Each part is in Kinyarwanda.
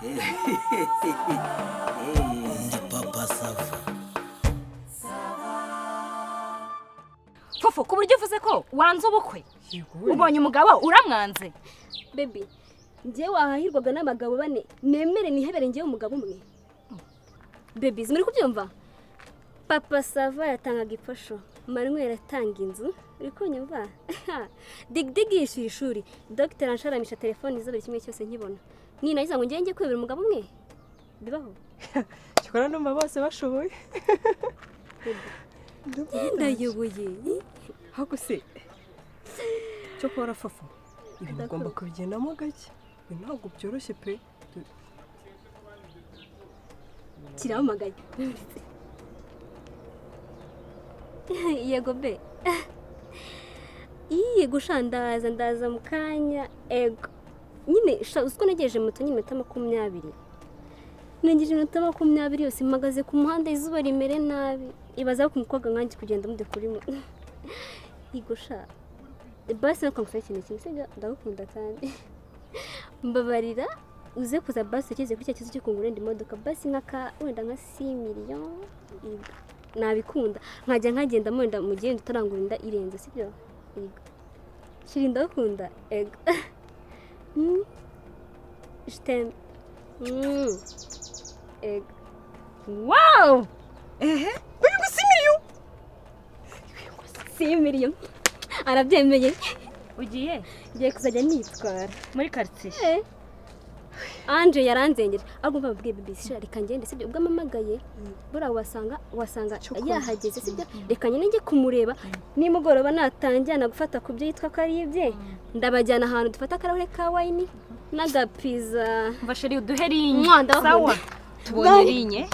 Ndi Papa Sava. Fofo, ku buryo uvuze ko wanze ubukwe, ubonye umugabo uramwanze. Baby, njyewe wahahirwaga n'abagabo bane, nemere nihebere njyewe umugabo umwe? Baby, muri kubyumva? Papa Sava yatangaga ipfasho, Manuel atanga inzu, uri kunyumva? Digidigi yishyura ishuri, dogiteri ansharamisha telefoni zo, buri kimwe cyose nkibona. Ninagiza ngo njye kwibera umugabo umwe, bibaho? Cyakora ndumva bose bashoboye. Ndayoboye. Ahubwo se cyokora Fofo, ibintu ugomba kubigendamo gake, ibi ntabwo byoroshye pe. Kirahamagaye. Yego be, yego sha, ndaza, ndaza mu kanya. Ego nyine sha, uzi ko ntegereje moto nyine iminota 20? Ntegereje iminota 20 yose mpagaze ku muhanda, izuba rimere nabi. Ibaza ku mukobwa nkanjye kugenda mudekurimo. Yego sha, basi nuko ngusaba ikintu kimwe, sibyo? Ndagukunda kandi mbabarira uze kuza, basi ukeze kuri cya kibazo cyo kungura indi modoka, basi nk'aka wenda nka 6 million nabikunda, nkajya nkagenda wenda mu gihe utarangura inda irenze, sibyo? Yego chéri, ndagukunda. Ego. Je t'aime. Ego. Wow! Ehe, ngo 6 million? 6 million arabyemeye. Ugiye Ngiye kuzajya nitwara muri karitsiye. Eh. Anje yaranzengeje, ahubwo mva mbabwiye, baby sha, reka ngende, sibyo? Ubwo amamagaye buriya wasanga yahageze, sibyo? Reka nyine njye kumureba nimugoroba, natangira gufata ku byo yitwa ko ari ibye, ndabajyana ahantu dufata akarahure ka wine n'agapiza. Mva chéri, uduhe ligne. Mwa, ndabakunda. Sawa, tubonye ligne.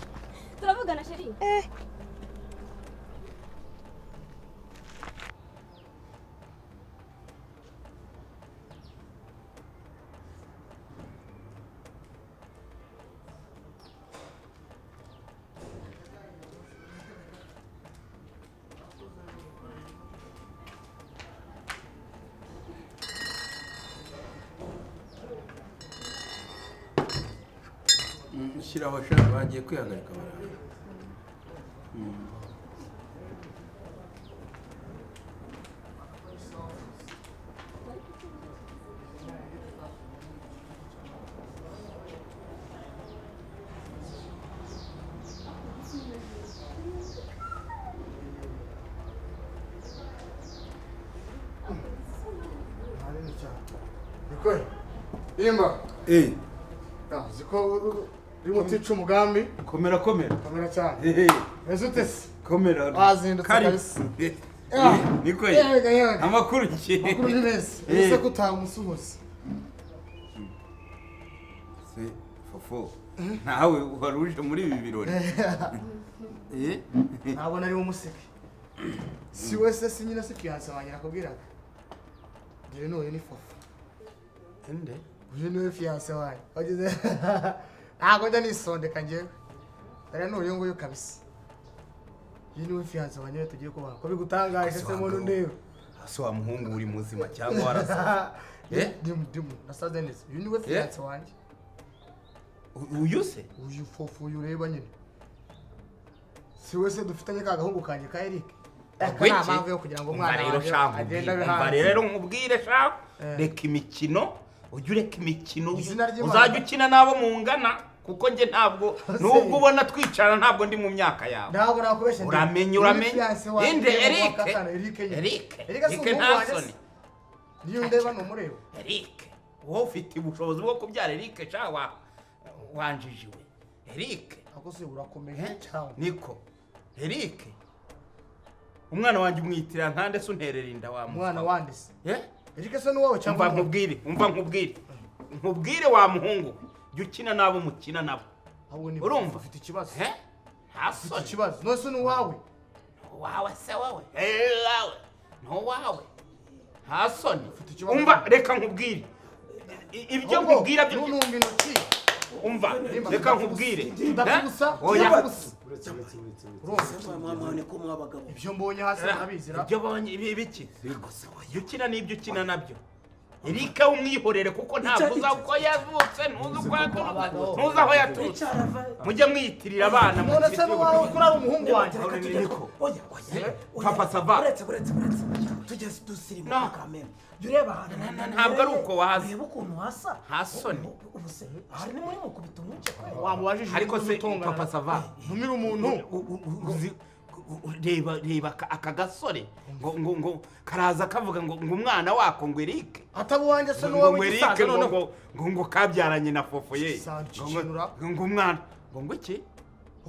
Turavugana, chéri. Shyiraho sha, bagiye kwihagarika baraje. Hanini cyane niko imba. Eh. Uzi ko urimo utica umugambi? Komera, komera. Komera cyane. Eh. Ese ute se? Komera. Wazindutse Karibu. kabisa. Eh, niko ye. Yega yega. Amakuru ki? Amakuru ni meza. Eh. Ese ko utamusuhuza? Se Fofo, nawe wari uje muri ibi birori? Eh. Ntabwo nari umuseke, si we se, si nyine, si fiancé wanjye nakubwiraga. Dore n'uyu ni Fofo. Inde? Uyu niwe fiancé wanjye wagize. Ntabwo njya nisondeka njyewe. Dore n'uyu nguyu kabisa, uyu niwe fiancé wanjye tugiye kubana. Ko bigutangaje se muntu ndeba? Ese wa muhungu, uri muzima cyangwa warasa? Eh? Dimu dimu, nasaze neza. Uyu niwe fiancé wanjye. Uyu se? Uyu Fofo, uyu ureba nyine, si we se dufitanye ka gahungu kanjye ka Eric? Aka nta mpamvu yo kugira ngo Umva umwana rero wanjye sha, agende nkubwire, abe umva hanze. rero nkubwire sha. Eh. Reka imikino, ujye ureka imikino. Izina ry'Imana. Uzajya ukina n'abo mungana, kuko njye ntabwo, nubwo ubona twicara, ntabwo ndi mu myaka yawe. Ntabwo nakubeshya. Uramenye, Uyu ni uramenye. fiancé wanjye, Inde? wa Eric? gatanu, Eric nyine. Eric. Eric si Eric umuhungu nta wanjye se? soni. Niyo ndeba numureba. Eric, wowe ufite ubushobozi bwo kubyara Eric sha? Wa wanjijiwe Eric. Ako se urakomeje cyane? Niko Eric, umwana wanjye umwitira nkande se? Unterera inda wa muswa. Umwana wande se? Eh? Eric se ni uwawe cyangwa Umva nkubwire, umva nkubwire, nkubwire wa muhungu we, jya ukina n'abo mukina nabo. Ahubwo ni Urumva? Ufite ikibazo. Eh? Nta Ufite soni. ikibazo. None se ni uwawe? Wawe se wowe? Eh, wawe ntuwawe, nta soni. Ikibazo. Umva, reka nkubwire. Ibyo Ahubwo, nkubwira byo ntuntunge intoki. Umva, reka nkubwire. Ndakubusa. Eh? Oya. Ndakubusa. Mwamwane ko mwabagabo. Ibyo mbonye hasi nabizira. Ibyo bonye ibi biki? Ibyo ukina n'ibyo ukina nabyo. Eric umwihorere kuko ntabwo uzi uko yavutse, ntuzi uko yaturutse, ntuzi aho yaturutse. Mujye mwiyitirira abana. None se n'uwawe kuri ari umuhungu wanjye? Oya oya. Papa Sava. Uretse uretse uretse, tugeze dusirimuka kameme, jya ureba ahantu. Ntabwo ari uko waza. Ureba ukuntu hasa. Nta soni. Ubu se ahari ni muri mukubita umwice kweli? Wamubajije. Ariko se Papa Sava, ntumire umuntu. Reba reba aka gasore ngo ngo ngo karaza kavuga ngo ngo umwana wako ngo Eric ataba uwanjye se ngo n'uwawe ngo Eric w'igisaza ngo noneho ngo ngo ngo kabyaranye na Fofo ye Gisanzwe ngo ngo umwana ngo ngo iki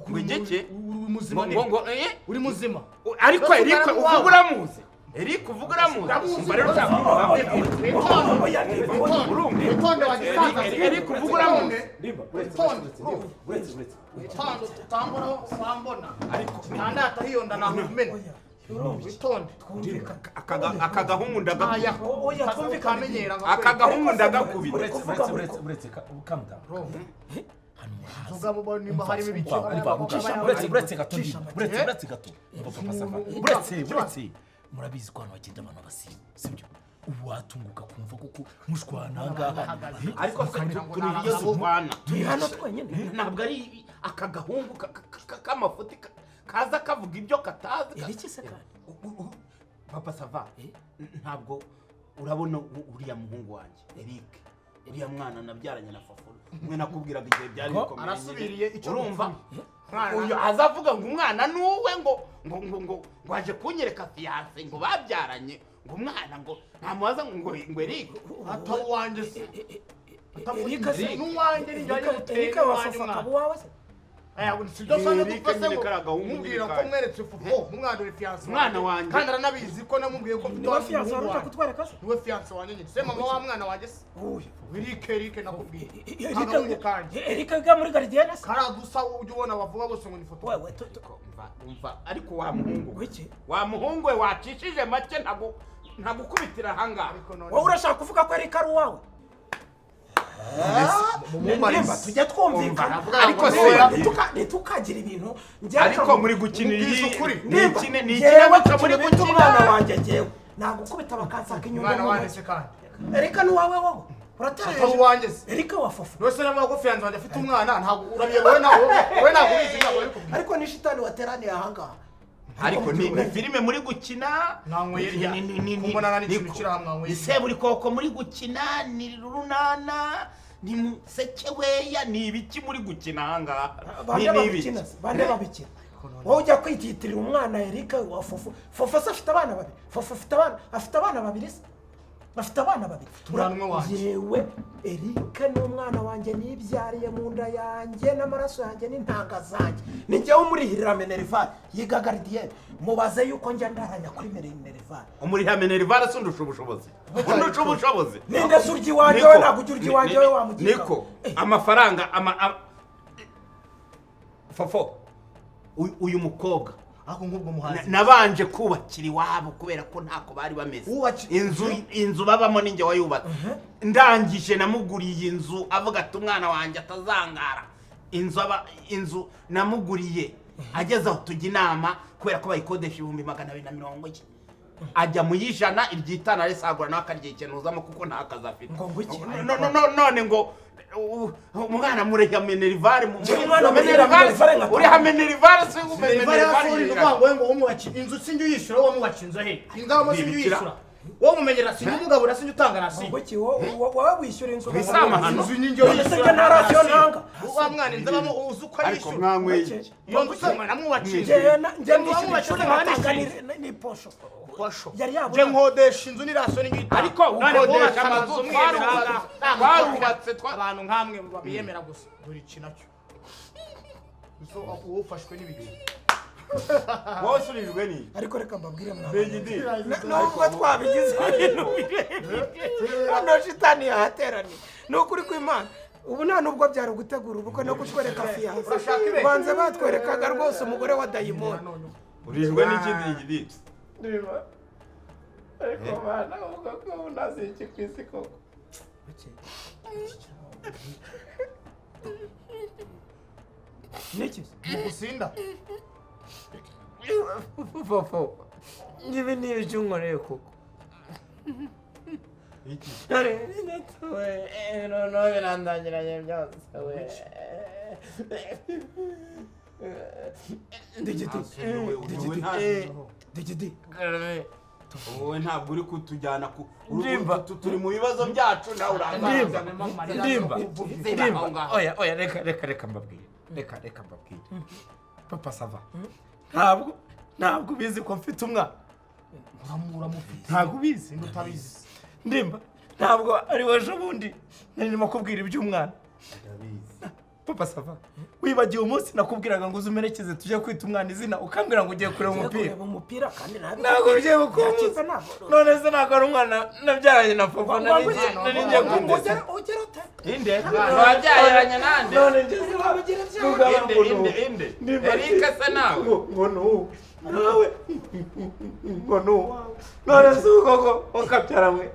ngo igiki Uri muzima? ngo ngo ngo eh Uri muzima? Ariko Mbese Eric umwana uvuga wawe? Uramuzi Eric, uvuga uramuzi. Umva rero Witonde wa gisaza. Eric uvuga uramuzi. Witonde, witonde, utambonaho wambona ntandata hiyonda nakumena. Witonde. Aka gahungu ndagakubita. Oya, twumvikane. Ukamenyera. Aka gahungu ndagakubita. Uretse uretse uretse uretse, calm down. Hano murahazi. Tuvuga mu nimba harimo ibice. Uretse uretse gato, ndimba uretse uretse gato. Umva Papa Sava, uretse uretse, murabizi ko hano hagenda abantu b'abasirimu, sibyo? Ubu watunguka kumva koko mushwana ahangaha. Ariko se turi iyo turwana? Turi hano twenyine. Ntabwo ari aka gahungu k'amafuti kaza kavuga ibyo katazi. Ibiki se kandi? Papa Sava, ntabwo urabona uriya muhungu wanjye Eric, uriya mwana nabyaranye na Fofo, mwe nakubwiraga igihe byari bikomeye. Arasubiriye icyo. Urumva Mwana. Uyu azavuga ngo umwana ni uwe, ngo ngo ngo ngo ngo aje kunyereka fiance ngo babyaranye, ngo umwana ngo ntamubaza ngo ngo Eric Ataba uwanjye se? Ataba Eric se? N'uwanjye ni njye Erika Erika wa Fafa akaba uwawe se? Sibyo usanga Eric dupfa se nyine ngo kariya gahungu mubwira nyine ko mweretse Fofo umwana uri fiance Umwana wanjye. kandi aranabizi ko namubwiye ko mfite Niwe fiance umuhungu wari uje wanjye. kutwereka se? Niwe fiance wanjye nyine se, mama wa mwana wanjye se. Oya. Eric, Eric nakubwiye. Erika Agahungu kanjye. Erika wiga muri gardienne se? Karadusa ujya ubona bavuga bose ngo ni foto. Wewe Umva umva, ariko wa muhungu we, Wiki? Wa muhungu we, wacishije make ntagukubitira ahangaha. Ariko none Wowe urashaka kuvuga ko Erika ari uwawe? Nimba tujya twumvikana. Umva, ariko se Ntitukagira ibintu. Ariko muri gukina Umubwiza iyi ukuri. ni ikine ni Njyewe ikinamico muri gukina bita gukina. umwana wanjye, njyewe nagukubita bakansaka inyuma. Umwana wanjye se kandi? Erika ni uwawe wowe? Ataba Uratereje. uwanjye se? Erika wa Fofo. None se navuga ko fiance wanjye afite umwana, ntabwo urabiye wowe? Nawe wowe ntabwo ubizi, ntabwo bari kubwira. Ariko ni shitani wateraniye ahangaha. Ariko ni filime muri gukina. Mwanyweye rya. Kumbona nta n'ikintu kiri aha mwanyweye. Ni seburikoko muri gukina, ni runana, ni musekeweya, ni ibiki muri gukina ahangaha? Bande Ni ibiki? babikina se? Bande babikina? Wowe ujya kwititirira umwana Erika wa Fofo. Fofo se afite abana babiri? Fofo afite abana, afite abana babiri se? Afite abana babiri? Umwana umwe wanjye. Yewe, Erika ni umwana wanjye nibyariye mu nda yanjye n'amaraso yanjye n'intanga zanjye. Ni njyewe umurihirira minerval, yiga gardienne. Mubaze yuko njya ndaranya kuri minerval. Umuriha minerivare se? Undusha ubushobozi? Undusha ubushobozi? Ninde se urya iwanjye? Niko. Wowe ntabwo ujya urya iwanjye, wowe wamugira. Niko amafaranga Fofo, uyu mukobwa Ariko nk'ubwo muhanzi nabanje kubakira iwabo kubera ko ntako bari bameze. Inzu inzu babamo ninjye wayubatse. Ndangije namuguriye inzu, avuga ati umwana wanjye atazangara. Inzu aba inzu namuguriye, ageze aho tujya inama kubera ko bayikodesha 240,000, ajya mu y'ijana iryitana arisagura, nawe akaryikenuzamo kuko nta kazi afite. Ngo ngwiki? No, none ngo umwana muriha minerivare Njye umwana murihira minerivare nka uriha minerivare se? Minerval Minerivare ni ukuvuga ngo wowe ngo wamwubakiye inzu sinjye uyishyura, wowe wamwubakiye inzu he? Inzu abamo sinjye Ntibikira. uyishyura, wowe umumenyera sinjye umugabura, sinjye utanga rasiyo. Ngwiki? Wowe wishyura inzu? Bisamahano. Inzu ni njye None se uyishyura. njye nta rasiyo ntanga? Wa mwana inzu abamo uzi uko Ariko ayishyura? mwanyweye iki? Iyo nzu se namwubakiye? Njye njye Inzu mwishyura wamwubakiye ishuri nkaba nkatanga nishyuye. n'iposho. Posho. Yari yabona. Njye nkodesha inzu n'irasiyo n'injye uyitanga. Ariko None ukodesha wubatse amazu, mwemera twarubatse, abantu nkamwe babiyemera gusa. Dore iki nacyo. So wowe ufashwe n'ibiki? Wowe usurijwe ni Ariko reka mbabwire mwana. Begidi. Nubwo twabigize ibintu birebire, hano shitani yahateraniye, ni ukuri kw'Imana. Ubu nta nubwo byari ugutegura ubukwe no kutwereka fiance. Urashaka ibe? Banze batwerekaga rwose umugore wa dayimoni. Urijwe n'iki, Digidi? Ndimba, ariko bana uvuga ko unazi iki ku isi koko? Niki? Gusinda. Fofo, ibi ni ibyo unkoreye koko? Noneho birandangiranye byose we. Digidi, digidi, Wowe ntabwo uri kutujyana ku Ndimba. Turi mu bibazo byacu nawe Ndimba. uraza. Ndimba. Ndimba. Oya, oya, reka reka reka mbabwire. Reka reka mbabwire. Papa Sava. Ntabwo ubizi ko mfite umwana. Uramufite. Ntabwo ubizi. Utabizi. Ndimba. Ntabwo ari we ejo bundi nari ndimo kubwira iby'umwana. Papa Sava. Wibagiwe umunsi nakubwiraga ngo uze umerekeze tujye kwita umwana izina ukambwira ngo ugiye kureba umupira. Kureba umupira kandi ntabwo Ntabwo ugiye gukunda. None se ntabwo ari umwana nabyaranye na papa nari ngiye kumuteza. Ugera ute? Inde wabyaranye nande? None ngeze Inde inde inde. Eric se nawe. Ngo nuwo. Nawe ngo nuwo. None se koko ukabyara mwe.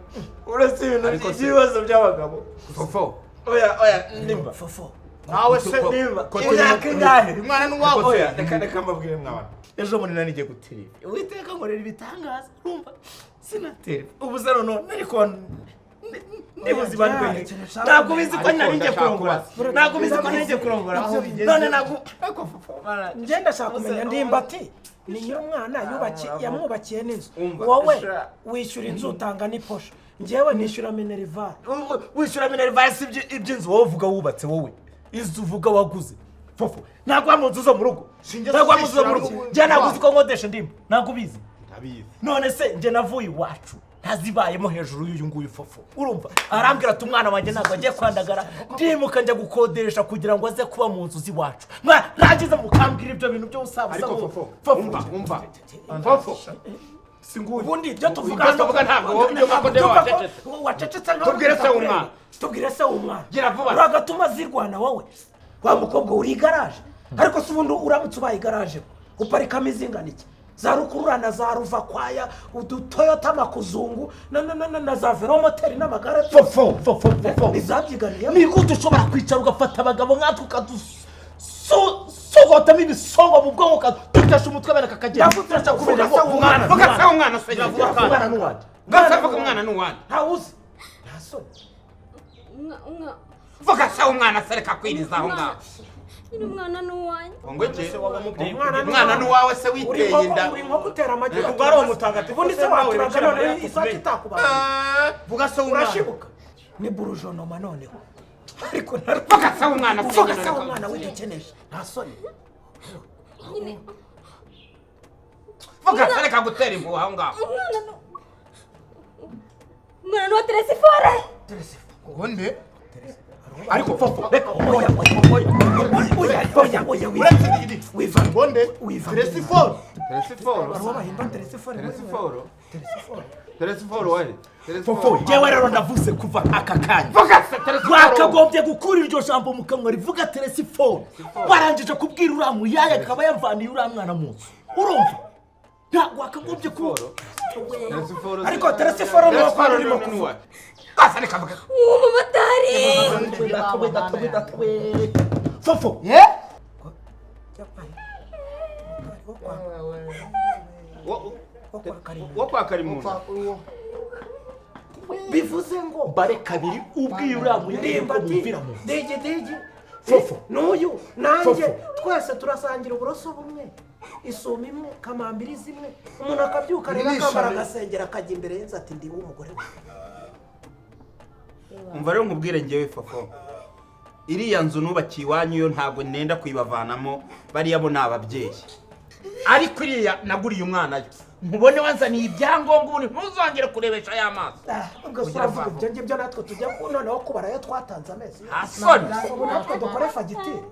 Uretse ibintu by'ibibazo by'abagabo. Fofo. Oya oya Ndimba. Fofo. Nawe se Ndimba. Imyaka ingahe? Umwana ni uwawe. Oya reka reka mbabwire mwabana. Ejo bundi nari ngiye gutera ivi. Uwiteka nkorera ibitangaza urumva sinatera ivi. Ubu se noneho nari kubona ndibuze ibandwe. Ntabwo ubizi ko nari ngiye kurongora. Ntabwo ubizi ko nari ngiye kurongora. None ntabwo ariko Fofo Njye ndashaka kumenya Ndimba ati ni nyir'umwana yamwubakiye n'inzu. Wowe wishyura inzu utanga n'iposho. Njyewe nishyura minerivare. Wishyura minerivare si iby'inzu wowe uvuga wubatse wowe. Inzu uvuga waguze. Fofo ntabwo wa mu nzu zo mu rugo. Ntabwo wa mu nzu zo mu rugo. Njye ntabwo uzi ko nkodesha Ndimba. Ntabwo ubizi. None se njye navuye iwacu ntazibayemo hejuru y'uyu nguyu Fofo. Urumva arambwira ati umwana wanjye ntabwo agiye kwandagara ndimuka njya gukodesha kugira ngo aze kuba mu nzu z'iwacu. Mwarangiza mukambwira ibyo bintu byo usaba. Ariko Fofo, umva umva. Fofo. Singuye. Ubundi ibyo tuvuga Ibyo tuvuga ntabwo wowe ibyo mvuga ndeba wacecetse. Wacecetse nkaho Tubwire se w'umwana. Tubwire se w'umwana. Gira vuba. Uragatuma zirwana wowe. Wa mukobwa uri igaraje. Ariko se ubundi uramutse ubaye igaraje uparikamo izingana iki? Za rukururana za ruvakwaya udutoyota makuzungu na za velomoteri n'amagare. Fofo fofo fofo. Izabyiganiye. Ni gute ushobora kwicara ugafata abagabo nkatwe ukadusogotamo ibisongo mu bwonko ukadutesha umutwe bene kakagenda. Turashaka kumenya se w'umwana. Vuga se w'umwana se vuga Umwana ni uwanjye. Vuga vuga umwana ni uwanjye. Ntawuzi. Nta soni. Vuga se w'umwana se reka kwiriza aho ngaho. Nyine umwana ni uwanjye. Ngo iki? Umwana ni uwawe se witeye inda. Uri nko gutera amagi. Ubwo ari umutagatifu. Ubundi se waturaga none isake itakubaye. Vuga se w'umwana. Urashibuka. Ni burujonoma noneho. Ariko Vuga se w'umwana. Vuga se w'umwana widukenesha. Nta soni. Vuga se reka gutera impuha aho ngaho. Umwana ni uwa Teresifore. Ngo nde? Ariko Fofo reka Oya oya oya oya oya. Wiva. Ngo nde? Wiva. Teresiforo. Teresiforo. Bariho bahimba Teresifore. Teresiforo. Teresiforo wari. Fofo njyewe rero ndavuze kuva aka kanya. Vuga se Teresiforo. Wakagombye gukura iryo jambo mu kanwa rivuga Teresiforo. Warangije kubwira uriya muyaya akaba yamvaniye uriya mwana mu nzu. Urumva? Ntabwo wakagombye kuba. Teresiforo. Ariko Teresiforo ni uwo kwa rurimo kuvuga. Kasa reka vuga. Uwo mumotari. Fofo. Ye? Wo kwa Karimunda. Bivuze ngo Bare kabiri ubwiye uriya muyaya Ndimba ati mumvira mu nzu. digi digi. Fofo. N'uyu nanjye Fofo. twese turasangira uburoso bumwe. Isuma imwe, kamambiri zimwe. Umuntu akabyuka rero Nirisha akambara be. agasengera akajya imbere y'inzu ati ndi uw'umugore we. Umva rero nkubwire ngewe Fofo. Iriya nzu nubakiye iwanyu yo ntabwo nenda kuyibavanamo bariya bo ni ababyeyi. Ariko iriya naguriye umwana yo. Nkubone wanzaniye ibyangombwa ubundi ntuzongere kurebesha aya maso. Ubwo se uravuga ibyo ngibyo natwe tujya noneho kubara ayo twatanze amezi. Nta soni. Ubu natwe dukore fagitire.